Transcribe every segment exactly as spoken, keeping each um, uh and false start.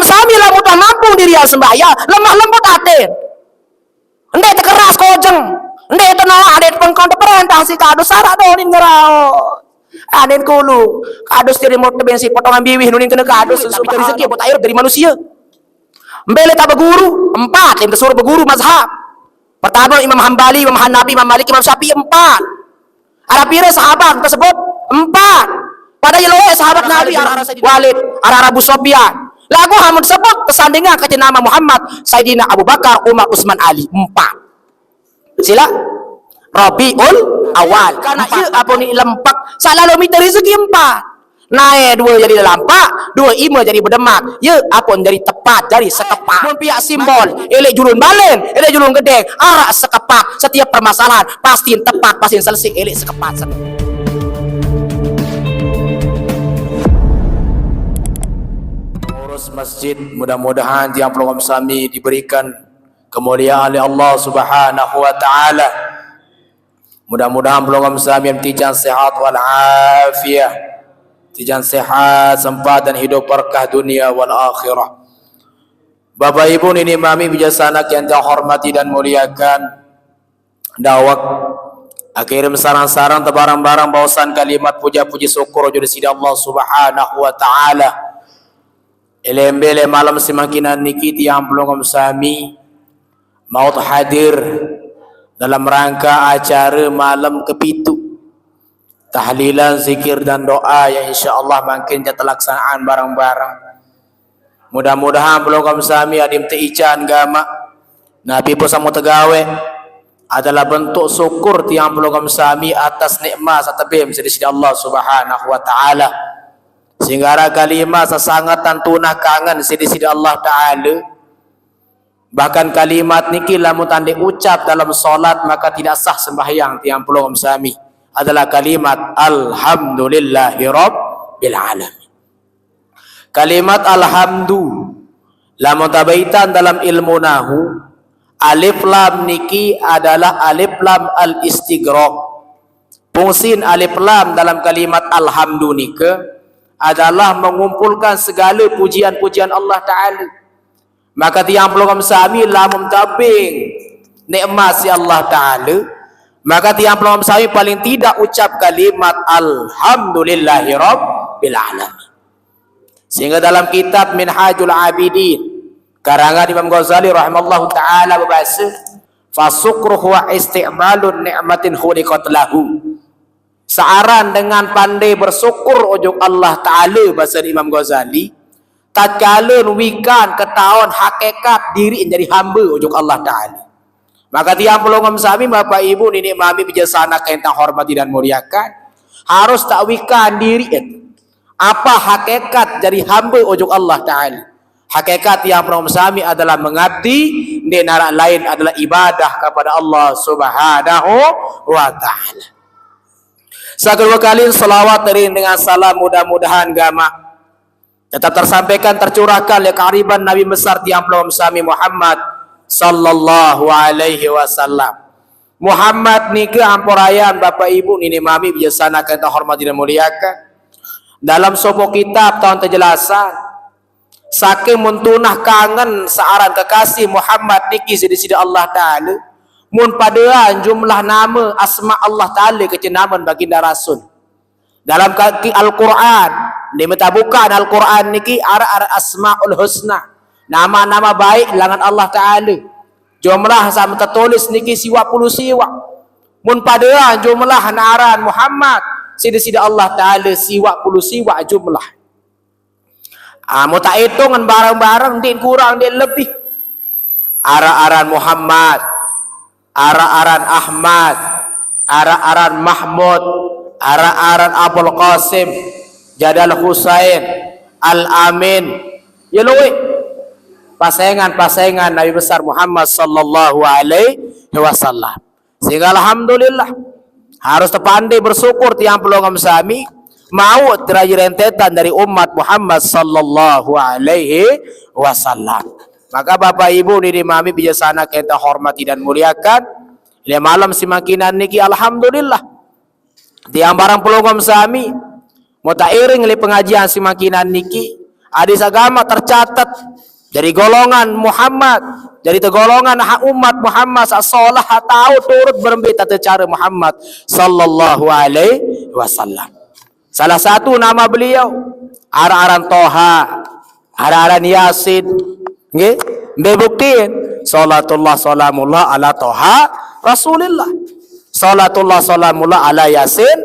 Sami lamun tah nampung dirian sembahyang, lemah lembut aten. Ndeq tekeras kojeng, ndeq tenoaq, ndeq tepengkon, teperentah siq kadus, araq donin ngeraos. Anin kulu, kadus jari mot tebeng siq potongan biwih nunin kene kadus, tapi jari rezeki buat air dari manusia. Mbe leq taq beguru? Empat, leq tesuruh beguru mazhab. Pertama Imam Hambali, Imam Hanafi, Imam Malik, Imam Syafi'i, empat. Araq pire sahabat tersebut? Empat. Padahal ye lueq sahabat Nabi, araq Walid, araq Abu Sufyan. Laguq amun sebut kesandingan kance Nabi Muhammad, Sayyidina Abu Bakar, Umar, Utsman, Ali. Empat. Silaq. Rabiul Awal. Karena ye ape ni lempek, saq lalo mite rezeki empat. Nae due jari lampaq, due ime jari bedemak. Ye apun jari tepat, jari sekepat. Mun piaq simbol, eleq julun balen, eleq julun gedeng, araq sekepat. Setiap permasalahan pasti tepat, pasti selesai, eleq sekepat. Pengurus masjid, mudah-mudahan tiang pelungguh sami diberikan kemuliaan oleh Allah Subhanahu wa Ta'ala. Mudah-mudahan pelungguh sami tijan sehat wal afiah. Tijan sehat, sempat dan hidup berkah dunia wal akhirah. Bapak Ibu, nini mami bijaksana yang saya hormati dan muliakan. Dawek. Akirim sarang-sarang tebarang-barang bausan kalimat puja-puji syukur jari side Allah Subhanahu wa Ta'ala. Elembe leq malem semangkinan niki tiang pelungguh sami mauq hadir dalam rangka acare malem kepitu. Tahlilan, zikir, dan doa yang insyaallah mangkin jaq telaksanaan bareng-bareng. Mudah-mudahan pelungguh sami adeqm teican gamaq, napi pun sampun tegaweq, adalah bentuk syukur tiang pelungguh sami atas nikmat saq tebeng siq Deside Allah Subhanahu wa Ta'ala. Sehingga araq kalimat saq sanget tan tunah kangen siq Deside Allah Ta'ala. Bahkan kalimat niki lamun tan ndeq ucap dalam salat, maka tidak sah sembahyang tiang pelungguh sami. Adalah kalimat alhamdulillahi rabbil alamin. Kalimat alhamdu, lamun tabaitan dalam ilmu nahu, alif lam niki adalah alif lam al-istighraq. Fungsin alif lam dalam kalimat alhamdu nike adalah mengumpulkan segala pujian-pujian Allah Ta'ala. Maka tiang pelungguh sami lamun tebeng nikmat siq Allah Ta'ala, maka tiang pelungguh sami paling tidak ucap kalimat alhamdulillahi rabbil alamin. Sehingga dalam kitab Minhajul Abidin, karangan Imam Ghazali rahimallahu ta'ala, bebase, "Fasyukru huwa isti'malun ni'matin khuliqat lahu." Searan dengan pandai bersyukur ojok Allah Ta'ala, base Imam Ghazali, tatkala wikan ketaon hakikat diriq jari hambe ojok Allah Ta'ala. Maka tiang pelungguh sami, Bapak Ibu, nini mami bijaksana kenta hormati dan muliakan, harus taq wikan diriq. Ape hakikat jari hambe ojok Allah Ta'ala? Hakikat tiang pelungguh sami adalah mengabdi, ndeq naraq lain adalah ibadah kepada Allah Subhanahu wa Ta'ala. Saq kedue kali, selawat teriring dengan salam mudah-mudahan gamaq tetap tersampaikan, tercurahkan leq keariban Nabi besar tiang pelungguh sami Muhammad sallallahu alaihi wasallam. Muhammad nike ampurayan Bapak Ibu nini mami bijaksana kenta hormati dan muliakan. Dalam sopoq kitab taun tejelasan, saking mun tunah kangen searan kekasih Muhammad niki siq Deside Allah Ta'ala, mun padean jumlah name asma Allah Ta'ala kance namen Baginda Rasul. Dalam ka-, ki-, Al-Qur'an, ndeqme tabukaq Al-Qur'an niki araq, araq Asmaul Husna. Nama-nama baik langan Allah Ta'ala. Jumlah saq tetulis niki siwaq pulu siwaq. Mun padean jumlah aran Muhammad siq Deside Allah Ta'ala, siwaq pulu siwaq jumlah. Ah, mun taq itungan bareng-bareng, ndeq kurang, ndeq lebih. Araq aran Muhammad, araq aran Ahmad, araq aran Mahmud, araq aran Abul Qasim, Jadal Husain, Al Amin. Ye lueq. Pasengan-pasengan Nabi besar Muhammad sallallahu alaihi wasallam. Sehingga alhamdulillah, harus tepande bersyukur tiang pelungguh sami, mauq terakhir rentetan dari umat Muhammad sallallahu alaihi wasallam. Maka Bapak Ibu nini mami bijaksana kenta hormati dan muliakan, leq malem semangkinan niki, alhamdulillah, tiang bareng pelungguh sami, mun tairing leq pengajian semangkinan niki, Hadis agama tercatat dari golongan Muhammad, dari tegolongan ha-, umat Muhammad sa-, solah, ha tau turut berembe tata cara Muhammad sallallahu alaihi wasallam. Salah satu nama beliau, aran-aran Toha, aran-aran Yasin. Nggih, mbe buktin? Salatullah salamullah ala Toha Rasulillah. Salatullah salamullah ala Yasin.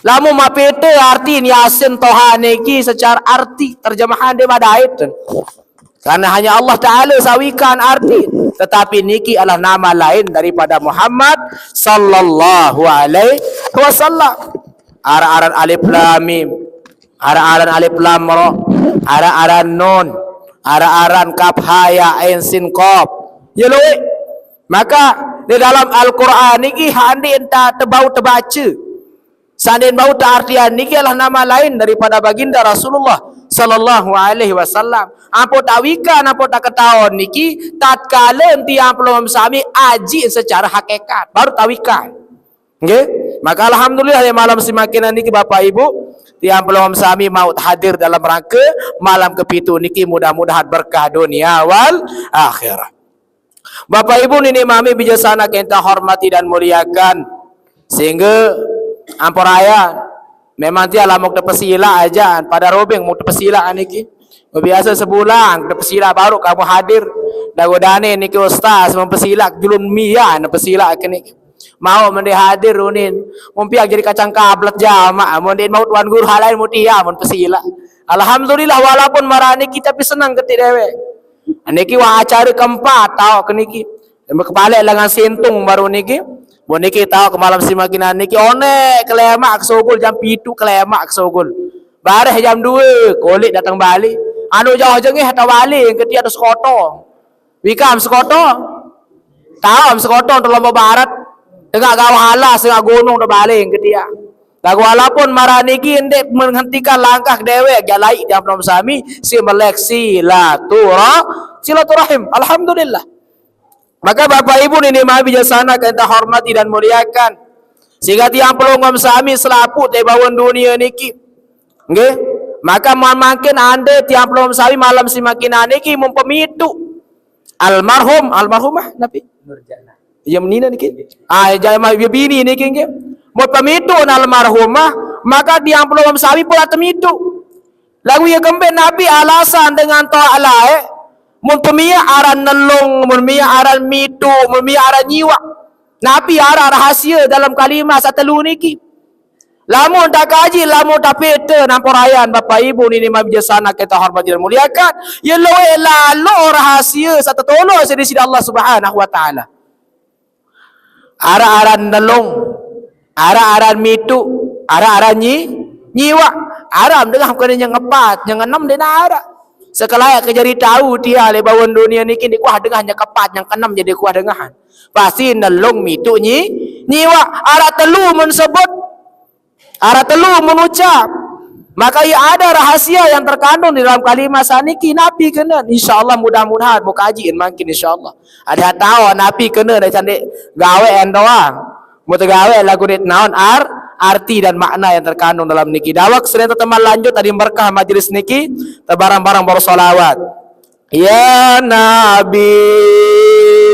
Lamun mapete arti Yasin Toha niki secara arti terjemahan dia badait. Karena hanya Allah Ta'ala sawikan arti. Tetapi niki adalah nama lain daripada Muhammad sallallahu alaihi wasallam. Aran-aran alif lam mim, aran-aran alif lam ra, aran-aran nun, aran-aran kaf ha ya ain sin qaf. Ya luwih. Maka di dalam Al-Quran niki hande enta tebau tebaca. Sande bau ta artian niki adalah nama lain daripada baginda Rasulullah sallallahu alaihi wasallam. Ampo tawikan, ampo taketaon niki, tatkala tiang pelungguh sami aji secara hakikat, baru tawikan. Nggih? Maka alhamdulillah ya malam simakinan niki Bapak Ibu, tiang pelungguh sami maut hadir dalam rangka malam kepitu niki, mudah-mudahan berkah dunia wal akhirah. Bapak Ibu nini mami bijaksana kenta hormati dan muliakan. Sehingga ampuraya memang tiang lamun tepesila aja pada robeng mau tepesila niki. Biasa sebulan tepesila baru kamu hadir. Dagodane niki ustaz mempesila julun mia nepesila ke niki. Mau mende hadir unin. Mumpiak jadi kacang kablet jama. Mende mau tuan guru halain mutia mun pesila. Alhamdulillah walaupun marani kita pi senang ketik dewek. Niki wah acara keempat tau ke niki. Kepala lengan sintung baru niki. Mun niki tau ke malam simakinan niki one kelemak ke sogol jam pitu kelemak ke sogol. Bareh jam dua kulit datang balik. Anu jauh jengeh atau balik yang ketia atau sekoto. Wikam sekoto. Tau am sekoto untuk lomba barat. Tengah gawah alas, tengah gunung tu balik yang ketia. Lagu walaupun marani ki ndek menghentikan langkah dewek jalai jam enam sami si melek silaturah-, silaturahim. Alhamdulillah. Maka Bapak Ibu nini mami bijaksana kita hormati dan muliakan. Sehingga tiang pelungguh sami selapuq te bawon dunia niki. Nggih. Maka mangkin ande tiang pelungguh sami malam simakinan niki mempemitu almarhum, almarhumah napi? Nurjana. Ya menina niki. Ah, jama ya bini niki nggih. Mun pemitu almarhumah, maka tiang pelungguh sami pula temitu. Lagu ya kembe napi alasan dengan tolak lae, mun pemia aran nelung, mun mia aran mitu, mun mia aran nyiwak. Napi aran rahasia dalam kalimah satelu niki? Lamun tak kaji, lamun tak pete, nampurayan Bapak Ibu nini mami bijaksana kita hormati dan muliakan. Ya loe lalo rahasia satetolo sedi sida Allah Subhanahu wa Ta'ala. Aran-aran nelung, aran-aran mitu, aran-aran nyi, nyiwak. Aran dengah bukan yang ngepat, yang enam dena aran. Sekelayak ke jadi tahu dia le bawon dunia niki dikuah dengah yang kepat, yang keenam jadi kuah dengahan. Pasti nelung mitu nyi, nyiwak. Aran telu mun sebut, aran telu mun ucap. Maka ia ada rahasia yang terkandung di dalam kalimah saniki napi kena. Insyaallah mudah-mudahan mau kaji mangkin insyaallah. Ada tahu napi kena dari candik gawe doang. Mau tegawe lagu dit naon ar-, arti dan makna yang terkandung dalam niki. Dawek sering teman lanjut tadi berkah majelis niki, tebarang-barang baru salawat. Ya Nabi,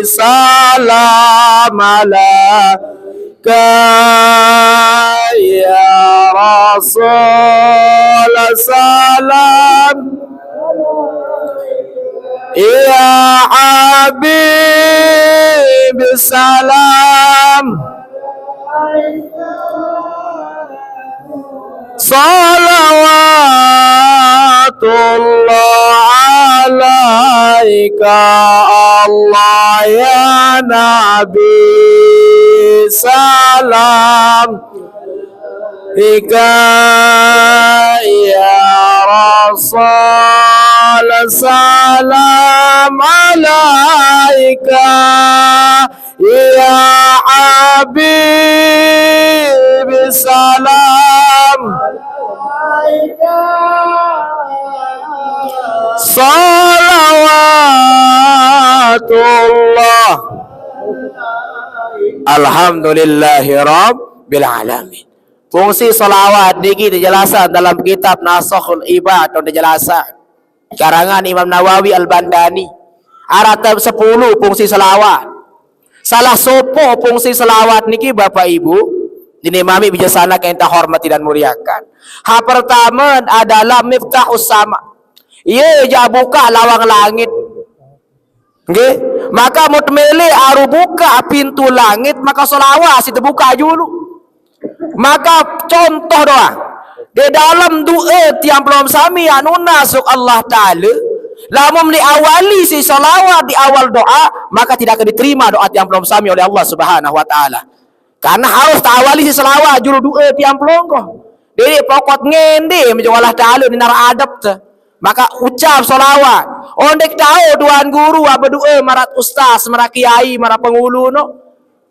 salam alaika, ya Rasul, salam, ya Habib, salam. Salawatullah alaika Allah ya Nabi, salam alaika ya Rasul, salam alaika ya Habib, salam. Salawatullah. Alhamdulillahi rabbil alamin. Fungsi salawat niki dijelasan dalam kitab Nasahul Ibad, dijelasan. Karangan Imam Nawawi Al-Bandani. Arata sepuluh fungsi selawat. Salah sopoh fungsi selawat niki, Bapak Ibu, dini mami bijaksana kang enta hormati dan muliakan. Ha pertama adalah miftahus sama. Iye jak buka lawang langit. Nggih, maka mun mele aru buka pintu langit, maka selawat sing tebuka julu. Maka contoh doang. Di dalam doa tiang pelungguh sami anu nasuk Allah Taala, lamun diawali si selawat di awal doa, maka tidak akan diterima doa tiang pelungguh sami oleh Allah Subhanahu wa Taala. Karena harus taawali si selawat julu doa tiang pelungguh. Jadi pokok ngende menjong Allah Taala di nara adep te. Maka ucap selawat. Ondek tahu tuan guru apa doa marat ustaz, marat kiai, marat pengulu no.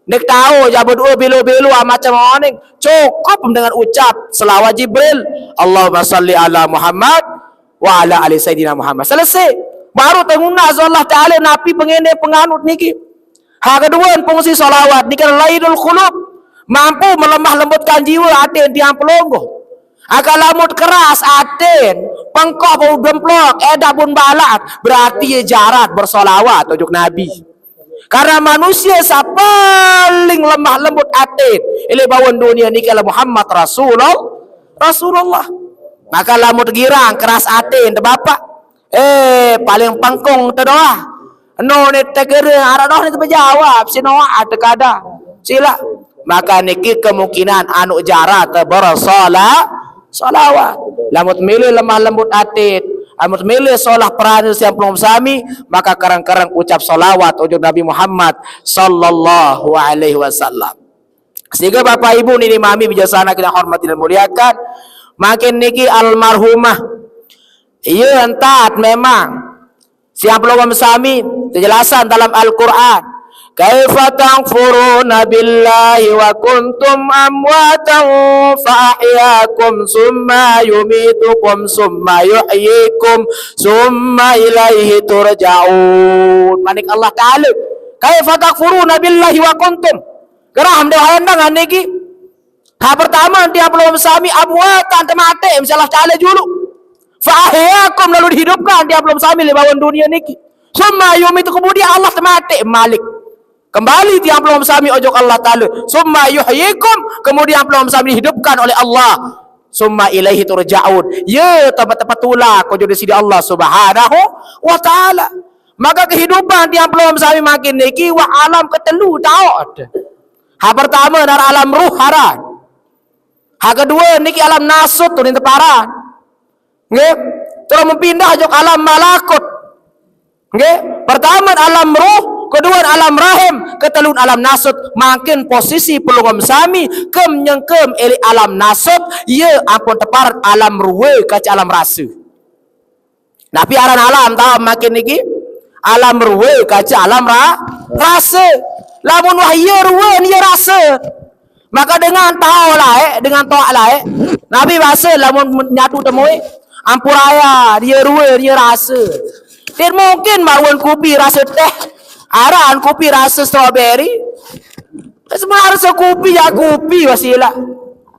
Nek tahu jaba doa belo-belo macam oning. Cukup dengan ucap selawat Jibril. Allahumma salli ala Muhammad wa ala ali Sayyidina Muhammad. Selesai. Baru tenguna Allah Taala napi pengende penganut niki. Ha kedua fungsi selawat niki lainul qulub. Mampu melemah lembutkan jiwa atin tiang pelungguh. Akan lamun keras atin, pengkoh bau demplok, edak bun balat, berarti ye jarat bersolawat ujuk Nabi. Karena manusia sa paling lemah lembut atin, ile bawan dunia niki adalah Muhammad Rasulullah. Rasulullah. Maka lamun girang keras atin, te bapak, eh, paling pengkung te doa. No ne tegere arah doh ne te bejawab, si Noah ada kada. Sila. Maka niki kemungkinan anu jarat te bersola, solawat. Lamun milih lemah lembut atin, lamun milih solah peran siang pelungguh sami, maka kereng-kereng ucap solawat ujuk Nabi Muhammad sallallahu alaihi wasallam. Sehingga Bapak Ibu nini mami bijaksana kita hormati dan muliakan, makin niki almarhumah. Iya entat memang. Siang pelungguh sami, kejelasan dalam Al-Quran. Kaifa takfuruna billahi wa kuntum amwatan fa ahyakum summa yumitukum summa yuhyikum summa ilaihi turja'un. Manik Allah Ta'ala. Kaifa takfuruna billahi wa kuntum. Gerah mdeh hayang dengan niki. Ha pertama, tiang pelungguh sami amwatan te mate, mesti Allah Ta'ala julu. Fa ahyakum, lalu dihidupkan tiang pelungguh sami lebawan dunia niki. Summa yumitu, kemudian Allah te mate, malik. Kembali tiang pelungguh sami ojok Allah Ta'ala. Summa yuhyikum, kemudian pelungguh sami dihidupkan oleh Allah. Summa ilaihi turja'un. Ya, tempat-tempat tulak ojok di sini Allah Subhanahu wa Ta'ala. Maka kehidupan tiang pelungguh sami makin niki wah alam ketelu taot. Ha pertama dari alam ruh haran. Ha kedua niki alam nasut tu ni teparan. Nggih. Terus mempindah jok alam malakut. Nggih. Pertama alam ruh, kedua alam rahim, ketelun alam nasut. Makin posisi pelungguh sami kem nyengkem elik alam nasut, ye ampun tepar alam ruwe kaca alam rasa. Napi aran alam tahu makin niki? Alam ruwe kaca alam ra, rasa. Lamun wah iya ruwe iya rasa. Maka dengan tahu lae, dengan toak lae. Nabi bahasa lamun nyatu temui, ampuraya dia ruwe dia rasa. Tidak mungkin maruan kupi rasa teh. Aran kupi rasa strawberry. Semua rasa kupi ya kupi wasilah.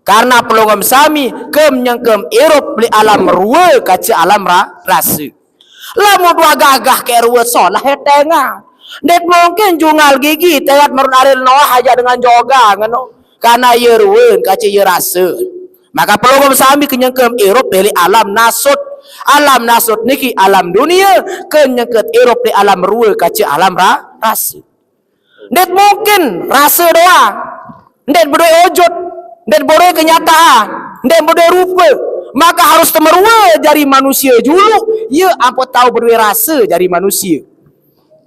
Karena pelungguh sami kem nyengkem irup li alam ruwe kaca alam ra, rasa. Lamun dua gagah ke ruwe solah hetengah. Ndet mungkin jungal gigi terat marun aril Noah aja dengan joga ngeno. Karena ye ruwe kaca ye rasa. Maka pelungguh sami kenyengkem irup li alam nasut. Alam nasut niki alam dunia, kenyengket irup li alam ruwe kaca alam ra, rasa. Ndet mungkin rasa doang. Ndet berdoa wujud. Ndet berdoa kenyataan. Ndet berdoa rupa. Maka harus temerua jari manusia julu. Ya, apa tahu berdoa rasa jari manusia.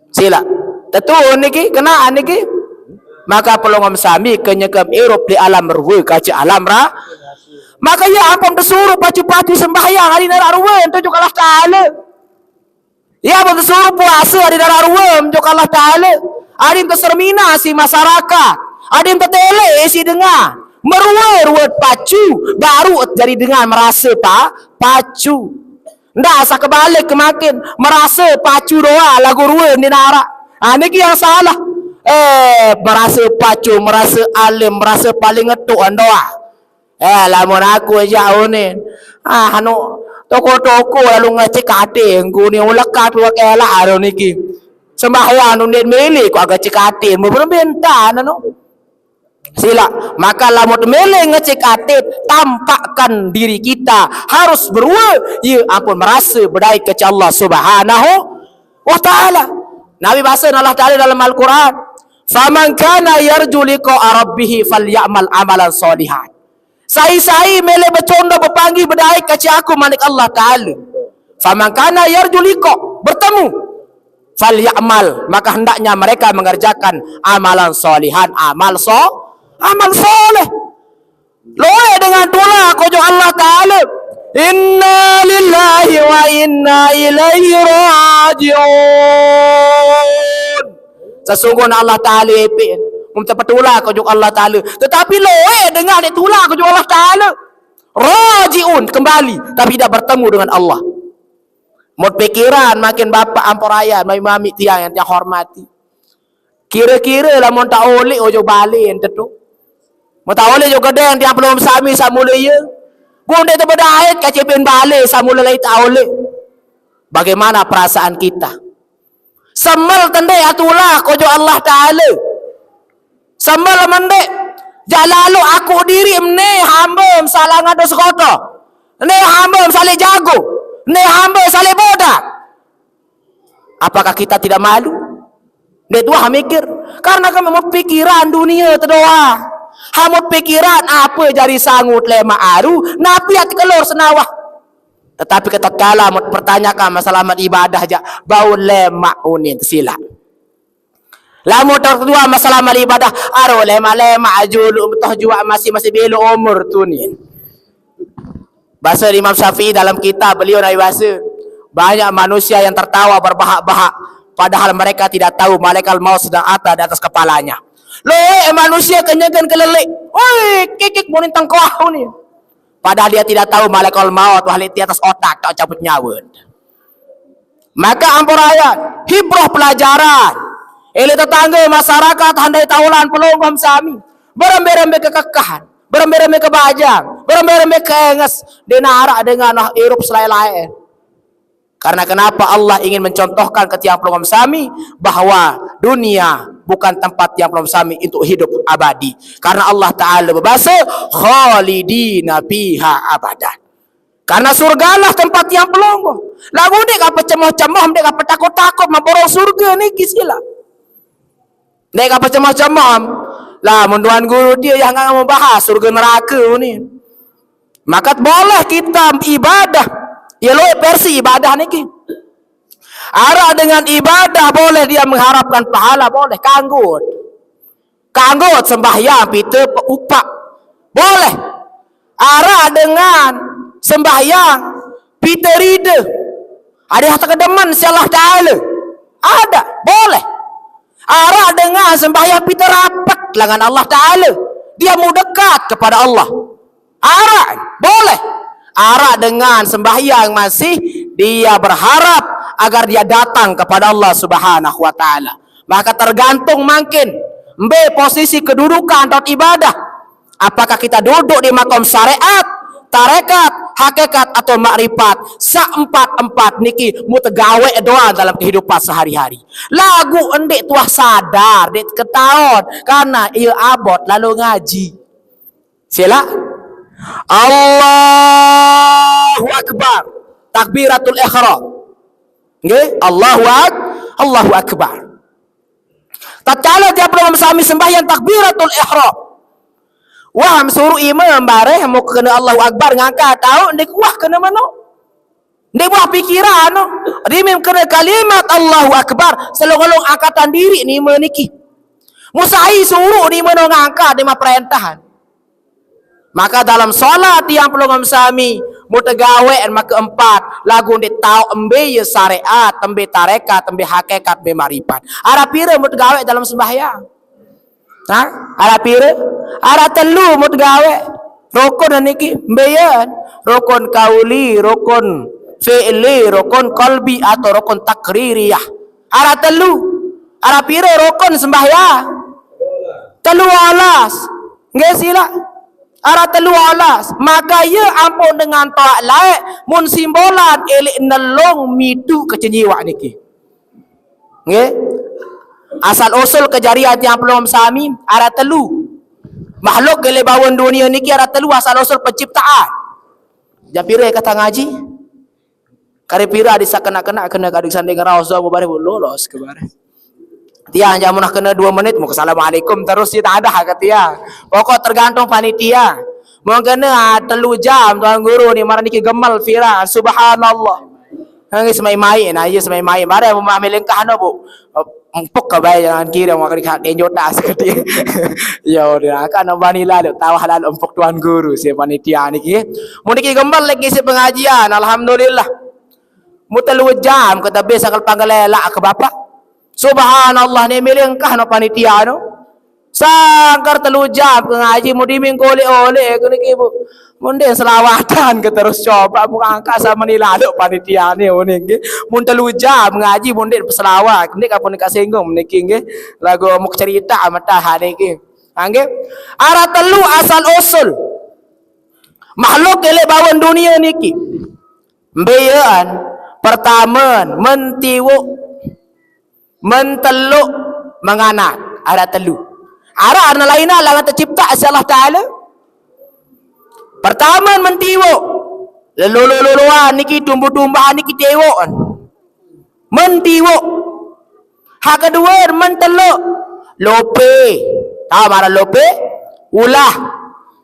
Sila. Tentu niki, kena niki. Maka pelongom sami kenyekem irup di alam ruwe kaca alam ra. Maka ya ampun disuruh pacu-pacu sembahyang hari narak ruwe, tentu juga Allah Ta'ala. Ya, betul suruh puasa adi darah ruam jok Allah Ta'ala. Adi tesermina si masyarakat. Adi tetele si dengar. Merua ruat pacu, baru jadi dengar merasa pa, pacu. Ndak asa kebalik kemakin. Merasa pacu doa lagu ruam di narak. Ha, niki yang salah. Eh, merasa pacu, merasa alim, merasa paling ngetuk doa. Eh, lamun aku aja unin. Ah, anu, Toko-toko lalu ngecek ate engko ni, uleka tu kelak aro niki. Sembahyang tu ndeq mele kok agak cek ate, mau berembe entan anu. Sila, maka lamun mele ngecek ate, tampakkan diri kita harus berue, ye ampun merasa bedait kance Allah Subhanahu wa Ta'ala. Nabi basen Allah Ta'ala dalam Al-Quran, "Faman kana yarju liqa'a rabbih falyamal amalan shalihan." Sai-sai mele becondo bepanggih bedait kance Aku, manik Allah Ta'ala. "Faman kana yarju liqa," bertemu. "Falyamal," maka hendaknya mereka mengerjakan amalan shalihan, amal so, amal soleh. Loe dengan tulak ojok Allah Ta'ala. Inna lillahi wa inna ilaihi raji'un. Sesungguhnya Allah Ta'ala epek, mun tepetulak ojok Allah Ta'ala. Tetapi loe dengan ditulak ojok Allah Ta'ala. Raji'un, kembali, tapi tidak bertemu dengan Allah. Mut pikiran makin bapak ampurayan, mami-mami tiang yang tiang hormati. Kira-kira lamun tak oleh ojo bale ente tu. Mun tak oleh ojo gedeng tiang pelungguh sami samula iya. Gundik tebedait kacipin bale samula lai tak oleh. Bagaimana perasaan kita? Semel tende atulak ojok Allah Ta'ala. Semel mende jalalu aku diri mene hamba salangan dos koto. Ne hamba sale jago. Ne hamba sale bodak. Apakah kita tidak malu? Ndeq tuah mikir. Karena kami mau pikiran dunia tedoa. Hamut pikiran apa jari sangut lemaq aru, napi ati kelor senawah. Tetapi ketika lamut pertanyakan masalah amat ibadah jak, bau lemaq unin silaq. Lamun tertua masalah amal ibadah, aro lemaq-lemaq ajuluk, toh juaq masih, masih belok umur tu ni. Bahasa Imam Syafi'i dalam kitab beliau nabi bahasa, banyak manusia yang tertawa berbahak-bahak, padahal mereka tidak tahu malaikat maut sedang ada di atas kepalanya. Loe manusia kenyeken kelelek, oi, kikik munin tengkoah ni. Padahal dia tidak tahu malaikat maut wah di atas otak tak cabut nyawa. Maka ampurayan, hibrah pelajaran. Ele tetangga masyarakat handai taulan pelungguh sami. Berembe-rembe kekekahan, berembe-rembe kebajang, berembe-rembe keenges. Denaraq dengan nah irup selai-lae. Karena kenapa Allah ingin mencontohkan ke tiang pelungguh sami bahwa dunia bukan tempat tiang pelungguh sami untuk hidup abadi. Karena Allah Ta'ala berbahasa khalidina fiha abadan. Karena surgalah tempat tiang pelungguh. Lagu ndeq kapecemoh-cemoh, ndeq kapetakut-takut memborong surga niki sila. Ndeq kapecemoh-cemoh. Lah, mun Tuan Guru dia yang nggak mau bahas surga neraka ni. Maka boleh kita ibadah. Ya lo versi ibadah niki. Araq dengan ibadah boleh dia mengharapkan pahala, boleh kanggut. Kanggo sembahyang pite pe-, upak. Boleh. Araq dengan sembahyang pite ride. Ada yang tekedemen si Allah Ta'ala. Ada. Boleh. Araq dengan sembahyang pite rapet dengan Allah Ta'ala. Dia mau dekat kepada Allah. Araq, boleh. Araq dengan sembahyang masih dia berharap agar dia datang kepada Allah Subhanahu wa Ta'ala. Maka tergantung mangkin mbe posisi kedudukan dot ibadah. Apakah kita duduk di makom syariat, tarekat, hakikat, atau makrifat? Saempat-empat niki mutegawe doang dalam kehidupan sehari-hari. Lagu endik tuah sadar, dik ketaon, karena ia abot lalu ngaji. Sila. Allahu Akbar. Takbiratul ihram. Nggih, Allahu Ak-, Allahu Akbar. Tatkala tiang pelungguh sami sembahyang takbiratul ihram. Wah, suruh imam bareh mau kena Allahu Akbar ngangkat tau ndeq kuah kena mano. Ndeq buah pikiran no. Rimim kena kalimat Allahu Akbar, selong-elong angkatan diri nime niki. Musai suruh nime no ngangkat nime perintahan. Maka dalam salat tiang pelungguh sami, mutegawean maka empat, lagu ndeq tao embe ye syariat, embe tarekat, embe hakikat, embe makrifat. Araq pire mutegawe dalam sembahyang? Ha? Araq pire? Araq telu mutegawe. Rukun niki, embe yen? Rukun kauli, rukun fi'li, rukun qalbi atau rukun takririyah. Araq telu. Araq pire rukun sembahyang? Telu olas. Nggih, sila. Arah telu olas. Maka ye ampun dengan toak laek mun simbolan elek nelung mituk ke cenjiwak niki. Nggih. Asal usul kejarian tiang pelungguh sami arah telu. Makhluk elek baun dunia niki arah telu asal usul penciptaan. Jam pira kata ngaji? Kari pira di sakena-kena kena kadu sanding raos dua bareh lolos ke bareh. Tiang jamunah kena dua menit, mau assalamualaikum terus, dia tak ada ke tiang. Pokok tergantung panitia. Mau kena ah, telu jam tuan guru ni marah niki gemel viral. Subhanallah. Nangis mai-mai, nah iya semai-mai. Bareh rumah melengkah no bu. Empuk ke bae jangan kira mau kena tenjo tas ke dia. Ya udah, kan nambah nilai lu tawah lalu empuk tuan guru si panitia niki. Mun niki gemel lagi si pengajian, alhamdulillah. Mu telu jam ke tebih sakal panggalelak ke bapak. Subhanallah ni melengkah no panitia no. Sangkar telu jam ke ngaji mu diming oleh-oleh ke niki bu. Mun dek selawatan ke terus coba mu angkat sama ni lalu panitia ni uning ke. Mun telu jam ngaji mun dek selawat, niki apa ni kasinggung niki nggih. Lagu mu cerita mata hari ke. Angge. Arah telu asal usul. Makhluk elek baun dunia niki. Mbeyan, pertama, mentiwuk, menteluk, menganak. Arah telu. Arah arna lain lah tercipta si Allah Ta'ala. Pertama, mentiwuk. Lelulu-luluan niki, tumbuh-tumbuhan niki tiwuk. Mentiwuk. Hak kedua, menteluk. Lope. Tahu marah lope? Ulah.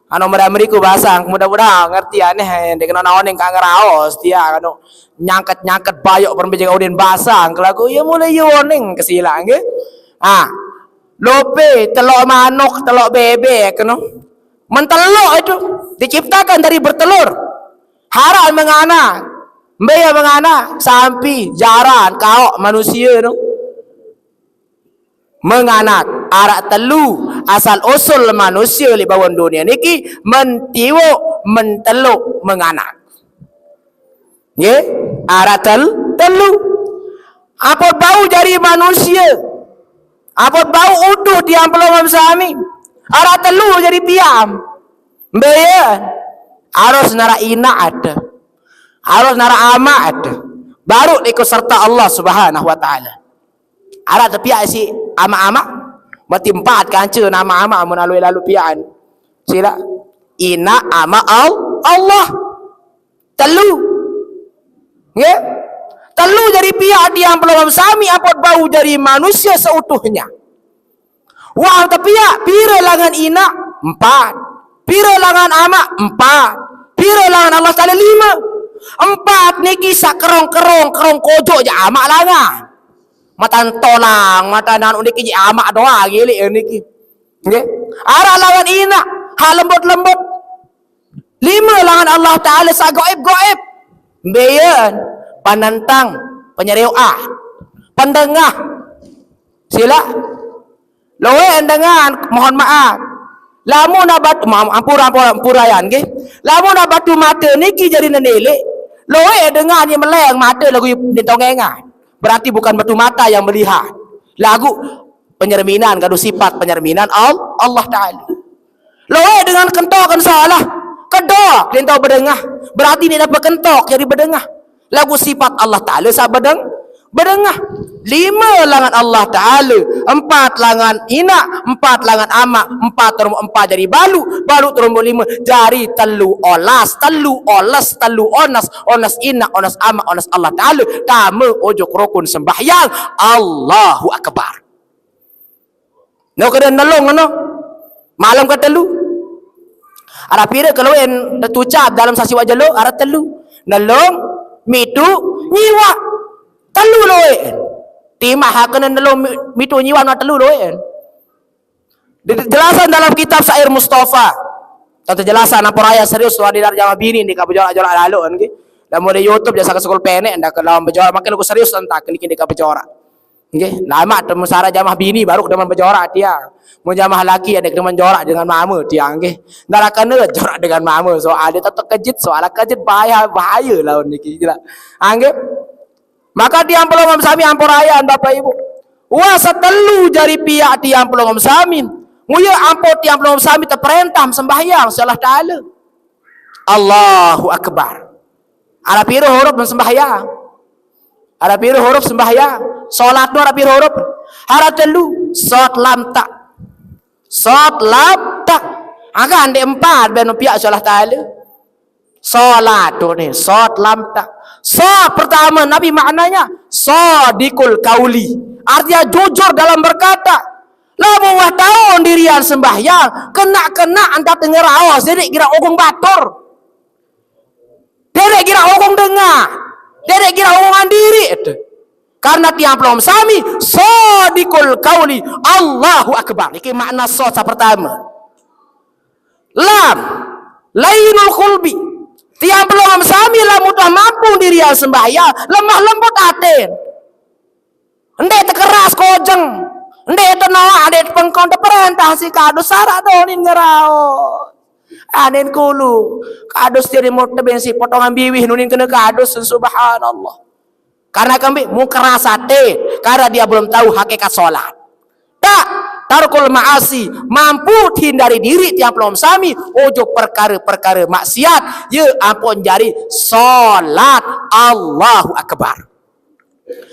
Anu mereka meriku bahasa, mudah-mudahan ngerti aneh, dia kena naon yang kang raos, dia anu nyangket-nyangket bayok perempuan jaga udin bahasa, kelaku ya mulai yoning kesilang, nggih. Ah, lope, telok manuk, telok bebek, kena. Menteluk itu diciptakan dari bertelur. Haram menganak, mbeya menganak, sampi, jaran, kaok, manusia tu. Menganak, arak telu, asal usul manusia li bawon dunia niki, mentiwuk, menteluk, menganak. Nggih, arak tel, telu. Apa bau jadi manusia? Apa bau utuh tiang pelongom sami? Arak telu jadi piam. Mbeya, harus nara ina ada. Harus nara ama ada. Baru ikut serta Allah Subhanahu wa Ta'ala. Arak tepiak si ama-ama, mati empat kanca nama ama mun alui lalu pian. Sila. Ina ama al, Allah. Telu. Nggih? Telu jadi piak tiang pelongom sami apot bau jadi manusia seutuhnya. Wah, tepiak pira langan ina? Empat. Pira langan ama? Empat. Pira langan Allah Ta'ala? Lima. Empat niki sak kerong-kerong, kerong kojok ja ama langan. Matan tolang, matan anu niki je ama doang gilik niki. Nggih. Arak langan ina, hak lembut-lembut. Lima langan Allah Ta'ala sak goib-goib. Mbeyan, penentang, penyereoah, pendengah. Sila. Loe dengan, mohon maaf. Lamun abat, ma-, ampura, ampura, ampurayan, nggih. Lamun abatu mata niki jadi nenelek. Loe dengan yang meleng mata lagu di tongengan. Berarti bukan batu mata yang melihat. Lagu penyerminan, gaduh sifat penyerminan Al-, Allah Ta'ala. Loe dengan kentok kan salah. Kedok, dia tahu bedengah. Berarti dia dapat kentok jadi bedengah. Lagu sifat Allah Ta'ala sa bedeng, bedengah. Lima langan Allah Ta'ala, empat langan ina, empat langan ama, empat turun empat jadi balu, balu turun lima, jari telu olas, telu olas, telu onas, onas ina, onas ama, onas Allah Ta'ala. Tama ojok rukun sembahyang. Allahu Akbar. No kena nelung no. Malam ke telu. Arah pira kalau en tetucap dalam sasi wajah lo, arah telu. Nelung, mitu, nyiwa. Telu lo en. Timah kena nelung mi-, mitu nyiwa no telu lo en. Dijelasan dalam kitab Syair Mustafa. Tentang jelasan apa raya serius tuan di jamaah bini ni kau berjorak-jorak lalu kan ke. Dan mulai YouTube jasa ke sekolah penek ndak ke lawan berjorak makin aku serius tentang kini kini kau berjorak. Nggih, lama temu sara jamah bini baru kedemen berjorak tiang. Mun jamah laki ada kedemen jorak dengan mama tiang nggih. Ndak akan jorak dengan mama soal dia tak terkejut soal kejut bahaya bahaya lawan niki gila. Nggih. Maka tiang pelongom sami ampurayan Bapak Ibu. Wah setelu jari piak tiang pelongom sami. Muya ampo tiang pelungguh sami teperentah sembahyang si Allah Taala. Allahu Akbar. Ada pira huruf sembahyang? Ada pira huruf sembahyang? Salat tu ada pira huruf? Ada telu. Sot lam tak. Sot lam tak. Angka ande empat ben piak si Allah Taala. Salat tu ni, sot lam tak. Sa pertama Nabi maknanya sadiqul kauli. Artinya jujur dalam berkata. Lamun wah taun dirian sembahyang, kena-kena anda dengar awas, jadi kira ogong batur. Derek kira ogong dengar. Derek kira ogongan diri. Karena tiang pelungguh sami, sadiqul kauli, Allahu Akbar. Iki makna sot sa pertama. Lam, lainul kulbi. Tiang pelungguh sami lamun udah mampu dirian sembahyang, lemah lembut atin. Ndek tekeras kojeng. Ndek tenoak, ndek pengkon teperentah si kadus sarak donin ngerao. Anin kulu. Kadus jadi mau teben si potongan biwih nunin kena kadus, subhanallah. Karena kami mau keras hati, karena dia belum tahu hakikat sholat. Tak, tarkul ma'asi, mampu hindari diri tiang pelungguh sami, ojo perkara-perkara maksiat, ya ampun jari sholat, Allahu Akbar.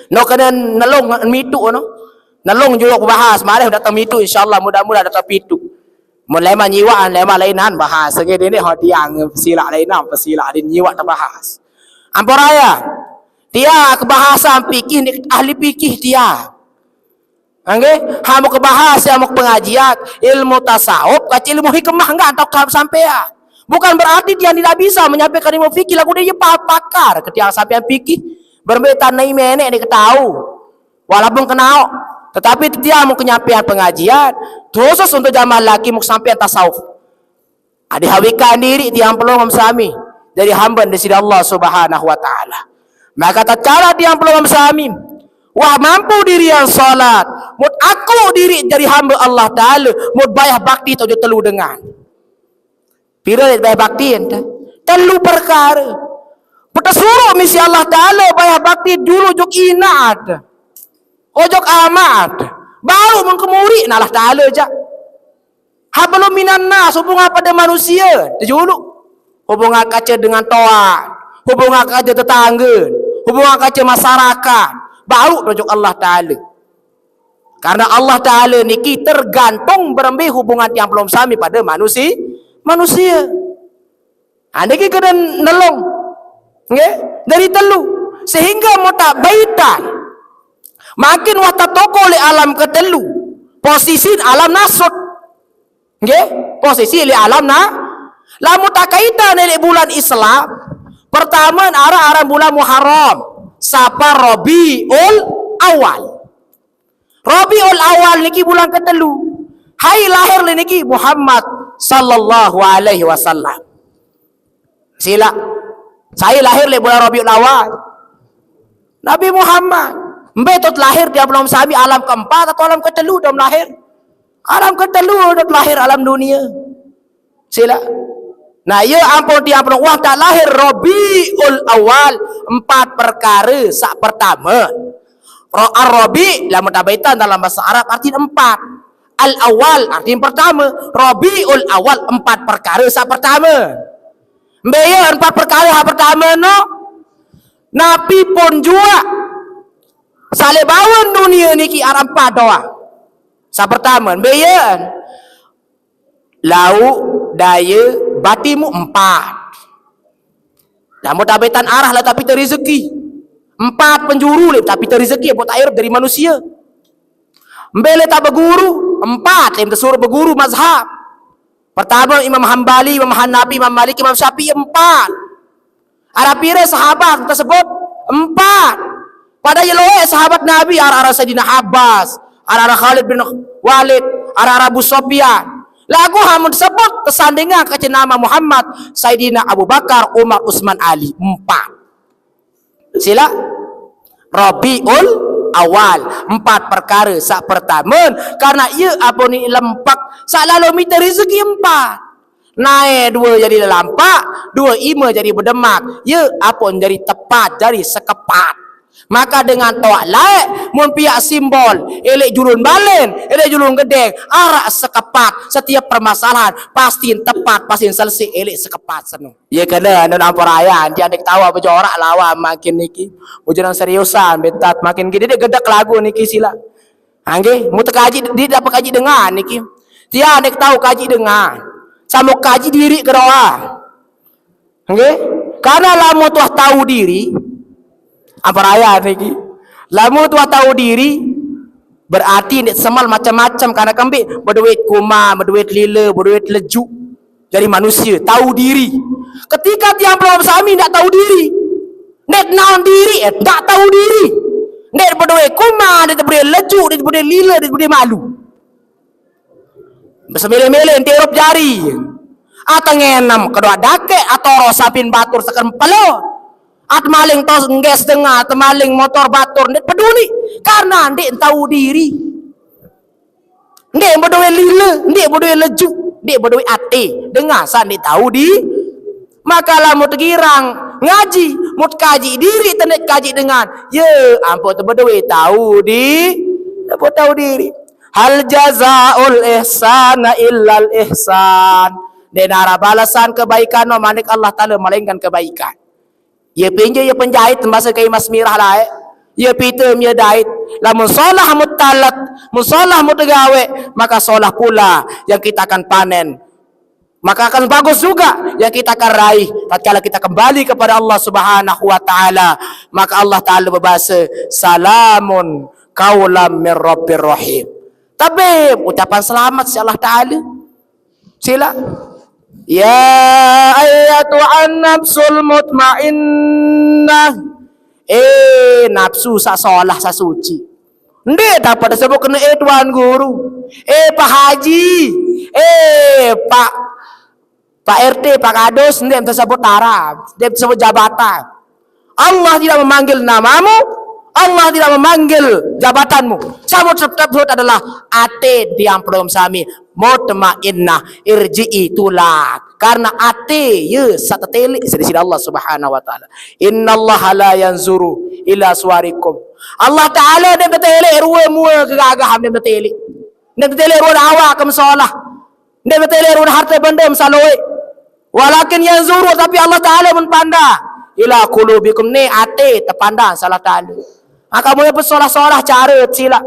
No kena nelung mitu no. Nelung juga bahas, mari datang mitu, insyaallah mudah-mudah datang pitu. Mun leman nyiwaan, leman lainan bahas. Segi dini ho tiang silak lainan, pesilak din nyiwak terbahas. Amporaya. Dia kebahasan fikih ni ahli fikih dia. Angge, hamu kebahas, hamu pengajian, ilmu tasawuf, kaci ilmu hikmah enggak tau kau sampean. Bukan berarti dia tidak bisa menyampaikan ilmu fikih, lagu dia pa-, pakar. Ketika sampean fikih, berbetan nai menek dia ketahu. Walaupun kenal, tetapi dia mau penyampaian pengajian, khusus untuk jamaah laki mau sampean tasawuf. Adi hawikan diri tiang pelungguh sami dari hamba di sisi Allah Subhanahu wa Ta'ala. Maka tatkala tiang pelungguh sami, wah mampu diri yang salat, mut aku diri jadi hamba Allah Ta'ala, mut bayah bakti tujuh telu dengan. Pira bayah bakti ente? Telu perkara. Peta suruh misi Allah Ta'ala bayah bakti dulu juk inat. Ojok amat. Baru mun kemuri nah Allah Ta'ala jak. Hablum minan nas, hubungan pada manusia, tejulu. Hubungan kaca dengan toan, hubungan kaca tetangga, hubungan kaca masyarakat, baru rujuk Allah Ta'ala. Karena Allah Ta'ala niki tergantung berembe hubungan tiang pelungguh sami pada manusia, manusia. Ha, niki kena nelung. Nggih, dari telu. Sehingga mutabaitan. Makin wah tatoko le alam ketelu. Posisi alam nasut. Nggih, posisi le alam na. Lamun takaitan le bulan Islam, pertama arah-arah bulan Muharram, sapa Rabiul Awal. Rabiul Awal niki bulan ketelu. Hai lahir le niki Muhammad sallallahu alaihi wasallam. Sila. Saya lahir le bulan Rabiul Awal. Nabi Muhammad. Mbe tot lahir dia belum sami alam keempat atau alam ketelu dia lahir? Alam ketelu dia lahir alam dunia. Sila. Nah, ya ampun dia ampun wah tak lahir Rabiul Awal empat perkara sak pertama. Ro ar-rabi lamun tabaitan dalam bahasa Arab artinya empat. Al-awal artinya pertama. Rabiul Awal empat perkara sak pertama. Mbeya empat perkara ha pertama no. Napi pun jua sale bawan dunia niki arah empat doang. Sa pertama, mbeya lauk daya batimu empat. Lamun tabetan arah lah tapi rezeki. Empat penjuru le tapi rezeki buat air dari manusia. Mbele tak berguru, empat yang tersuruh berguru mazhab. Pertama Imam Hambali, Imam Hanafi, Imam Maliki, Imam Syafi'i, empat. Ada pira sahabat tersebut? Empat. Pada yeloe sahabat Nabi, arah-arah Sayyidina Abbas, arah-arah Khalid bin Walid, arah-arah Abu Sufyan. Lagu hamun sebut kesandingan kece nama Muhammad, Sayyidina Abu Bakar, Umar, Usman, Ali. Empat. Sila. Rabiul Awal. Empat perkara. Sak pertama, karena ia apa ni lempak. Sak lalu minta rezeki empat. Nae dua jadi lelampak, dua ima jadi berdemak. Ya apa jadi tepat, jadi sekepat. Maka dengan toaq laeq, mun piaq simbol, eleq julun balen, eleq julun gedeng, araq sekepat, setiap permasalahan pasti tepat, pasti selesai eleq sekepat seno. Ye kene, anu nampor ayan, tiang ndeq tao ape joraq lawan makin niki. Ujenang seriusan, bentat makin gede, ndeq gedek lagu niki silaq. Ha, nggih, mut kaji, ndeq dapet kaji dengan niki. Tiang ndeq tao kaji dengan. Samo kaji diriq kedoang. Nggih? Karena lamun tuah tao diriq, ampar ayan niki. Lamun tuah tao diriq, berarti ndeq semel macem-macem, karena kembeq bedoe kuman, bedoe lile, bedoe lejuk. Jari manusie, tao diriq. Ketika tiang pelungguh sami ndeq tao diriq, ndeq naon diriq, eh, ndeq tao diriq. Ndeq bedoe kuman, ndeq bedoe lejuk, ndeq bedoe lile, ndeq bedoe malu. Besemele-mele ndeq irup jari. Ate ngenem kedoaq dakeq, atoro sapin batur seken pelon. Ate maling tos ngges dengah, ate maling motor batur, ndeq peduli. Karena ndeq tao diriq. Ndeq bedoe lile, ndeq bedoe lejuk, ndeq bedoe ate. Dengah saq ndeq tao di-, maka lamun tegirang ngaji, mut kaji diriq, te ndeq kaji dengan. Ye, ampoq te bedoe tao di-, ampoq tao diriq. Hal jazaul ihsana illal ihsan. Ndeq araq balesan kebaikan no manik Allah Taala melainkan kebaikan. Ye pinje ye penjait, base kai Mas Mirah laeq. Ye pitem ye dait. Lamun solah mut talet, mun solah mut tegaweq, maka solah pula yang kita akan panen. Maka akan bagus juga yang kita akan raih tatkala kita kembali kepada Allah Subhanahu wa Ta'ala. Maka Allah Ta'ala bebase, "Salamun qaulam mir rabbir rahim." Tapi ucapan selamat siq Allah Ta'ala. Silaq. Ya ayyatuhan nafsul mutmainnah. Eh, nafsu saq solah, saq suci. Ndeq dapet tesebutkene, eh, Tuan Guru, eh, Pak Haji, eh, Pak, Pak R T, Pak Kadus, ndeq tesebut Arab, ndeq tesebut jabatan. Allah tidak memanggil namamu, Allah tidak memanggil jabatanmu. Saq mut tetep sebut adalah ate tiang pelungguh sami mutmainnah, irji'i, tulak. Karena ate ye saq teteleq siq Deside Allah Subhanahu wa Ta'ala. Innallaha la yanzuru ila suwarikum. Allah Ta'ala ndeq teteleq rue mueqe gagah, ndeq teteleq. Ndeq teteleq ruen awak kem solah. Ndeq teteleq ruen harte bende kem saq lueq. Walakin yanzuru, tapi Allah Ta'ala mun pandang ila qulubikum, ni ate tepandang siq Allah Ta'ala. Maka mun pesolah-solah care silaq.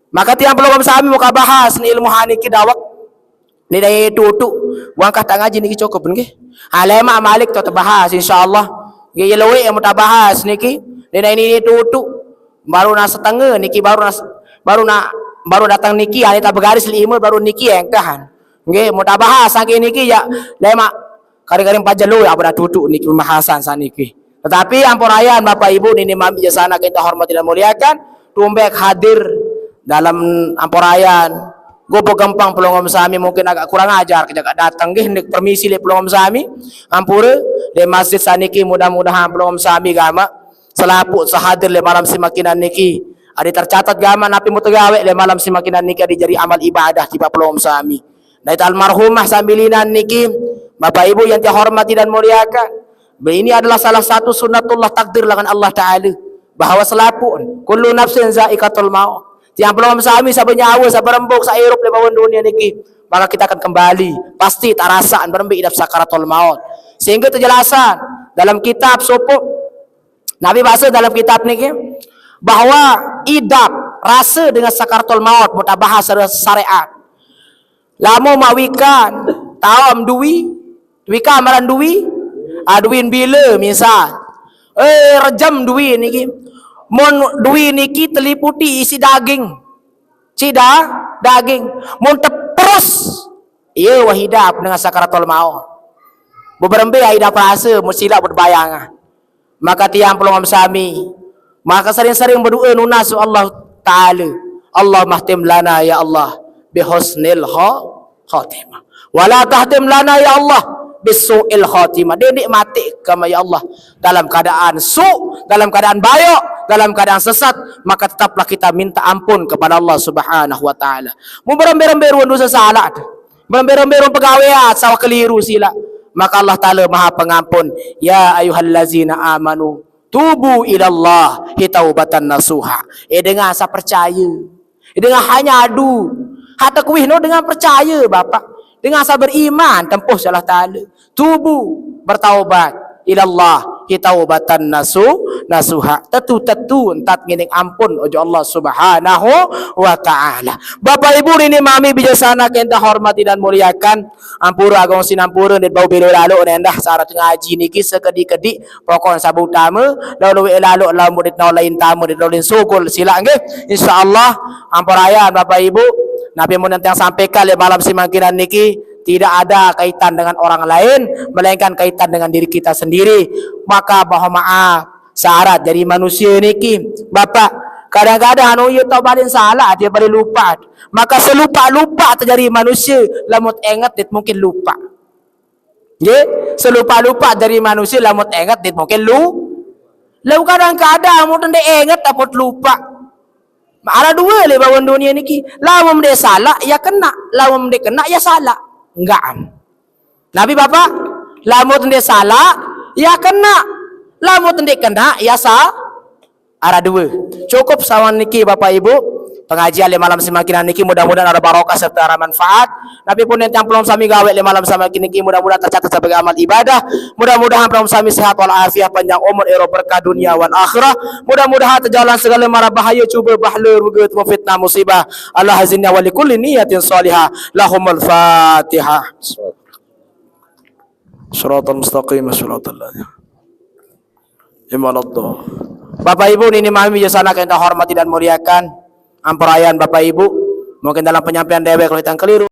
Maka tiang pelungguh sami muka bahas ni ilmu haniki dawek. Ni dai tutuq, wangkah tak ngaji niki cukup nggih. Ha, lemaq malik to tebahas insyaallah. Nggih, ye lueq yang mutabahas niki. Ni dai ni tutuq. Baru na setenge niki, baru na, baru na, baru dateng niki, ane tak begaris lime baru niki engkahan. Nggih, mutabahas saking niki ya lemaq karing-karing pajelo ya pada tutuq niki pembahasan saniki. Tetapi ampurayan Bapak Ibu nini mami jasana kita hormati dan muliakan, tumbek hadir dalam ampurayan. Gopo gempang pelungguh sami mungkin agak kurang ajar kejagak dateng nggih, ndeq permisi leq pelungguh sami. Ampure leq masjid saniki, mudah-mudahan pelungguh sami gamaq selapuq saq hadir leq malam simakinan niki, adeq tercatat gamaq napi mutegaweq leq malam simakinan niki adeq jari amal ibadah tipaq pelungguh sami. Dait almarhumah sambilinan niki, Bapak Ibu yang terhormati dan muliakan, ini adalah salah satu sunnatullah, takdir langan Allah Ta'ala, bahwa selapuq kullu nafsin za'iqatul maut. Tiang pelungguh sami, sabe nyawe, sabe rembung saq irup leq bawon dunie niki, maka kita akan kembali. Pasti tak rasaan berembe idap sakaratul maut. Sehingga tejelasan dalam kitab supuq Nabi base dalam kitab niki bahwa idap rase dengan sakaratul maut, mutabahas secara syariat. Lamun maq wikan, taom dui, wikan maran dui, ah, duin bile misal. Eh, rejem dui niki. Mun dui niki teliputi isiq daging. Siq da-, daging. Mun teperus, ye wah idap dengan sakaratul maut. Beberembe idap rase, mun silaq bebayang. Maka tiang pelungguh sami, maka sering-sering bedoe nunas Allah Ta'ala. Allahumma khtim lana ya Allah bi husnil kha-, khatimah. Wa la tahtim lana ya Allah bi su'il khatimah. Ndeq, ndeq mateq kami ya Allah dalam keadaan su, dalam keadaan bayoq, dalam keadaan sesat, maka tetaplah kita minta ampun kepada Allah Subhanahu wa Ta'ala. Mun berembe-rembe ruen dose salaq, berembe-rembe ruen pegawean saq keliru silaq, maka Allah Ta'ala Maha Pengampun. Ya ayyuhallazina amanu Tubu ilallahi taubatan nasuha. Eh, dengan asa percaya. Eh, dengan hanya adu. Hata kuih no dengan percaya, Bapak. Dengan asa beriman, tempuh Allah Taala. Tubu, bertaubat. Ilallahi taubatan nasu, nasuha. Tetu-tetu entat ngining ampun ojo Allah Subhanahu wa Ta'ala. Bapak Ibu, nini mami bijaksana kenta hormati dan muliakan. Ampura agung sinampura, nit bau belo lalu nendah syarat ngaji niki sekedi-kedi. Pokok sabu utama, lalu we lalu lamun dit no lain tamu, dit no lain sugul, sila nggih. Insyaallah, ampurayan Bapak Ibu. Nabi mun yang sampaikan le malam simangkinan niki tidak ada kaitan dengan orang lain, melainkan kaitan dengan diri kita sendiri. Maka bahwa maaf, syarat jadi manusia niki, Bapak, kadang-kadang anu ieu tau paling salah, dia paling lupa. Maka selupa-lupa terjadi manusia, lamun enget dit mungkin lupa. Nggih, selupa-lupa dari manusia, lamun enget dit mungkin lu. Lalu kadang-kadang mun nde enget, takut lupa. Ada dua le bawon dunia niki. Lamun nde salah, ya kena. Lamun nde kena, ya salah. Enggak. Nabi Bapak, lamun nde salah, ya kena. Lamun nde kena, ya sa-, Ara dua. Cukup sawan niki Bapak Ibu. Pengajian le malam simangkinan niki mudah-mudahan ada barokah serta ada manfaat. Nabi pun yang pelom sami gawe le malam simangkinan niki mudah-mudahan tercatat sebagai amal ibadah. Mudah-mudahan pelom sami sehat wal afiat, panjang umur, ero berkah dunia wan akhirah. Mudah-mudahan terjalan segala mara bahaya, cuba, bahala, ruga, fitnah, musibah. Allah hazinna wa likulli niyatin salihah. Lahumul Fatihah. Suratul mustaqim, suratul ladzina. Imanallah. Bapak Ibu, nini mami bijaksana kenta hormati dan muliakan. Ampurayan Bapak Ibu, mungkin dalam penyampaian dewek kalau kita keliru.